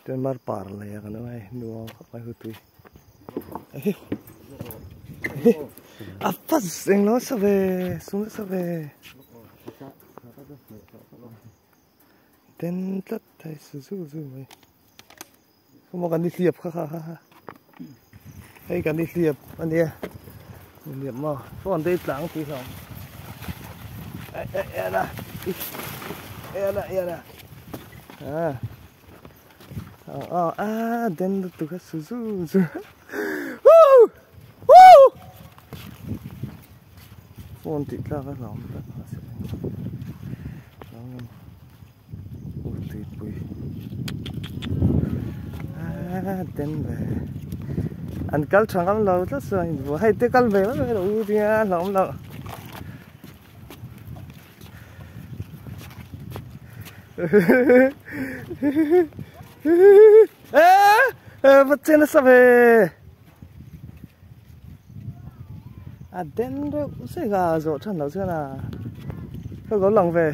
Chuan mar par lei a kan awm a hei nuam khawp mai hu tui a pas englo sa ve sum nasa ve den tlat thei su zu zu mai khawmaw kan nihliap kha kha kha hei kan nihliap a nia nihliap maw phone te hi tlang tih hlawm eh eh a eh a eh a ah ah ah den lutuk a su zu zu woo woo phone tih tlak a hlawm tlat mahse tuipui ah den ve an kal tha ngam lo tlat chuan hei te kal ve mai mai lo u tia hlauhawm loh. Eh va che nasa ve a den reuh zek a zawh than loh chuan a ka lo lang ve.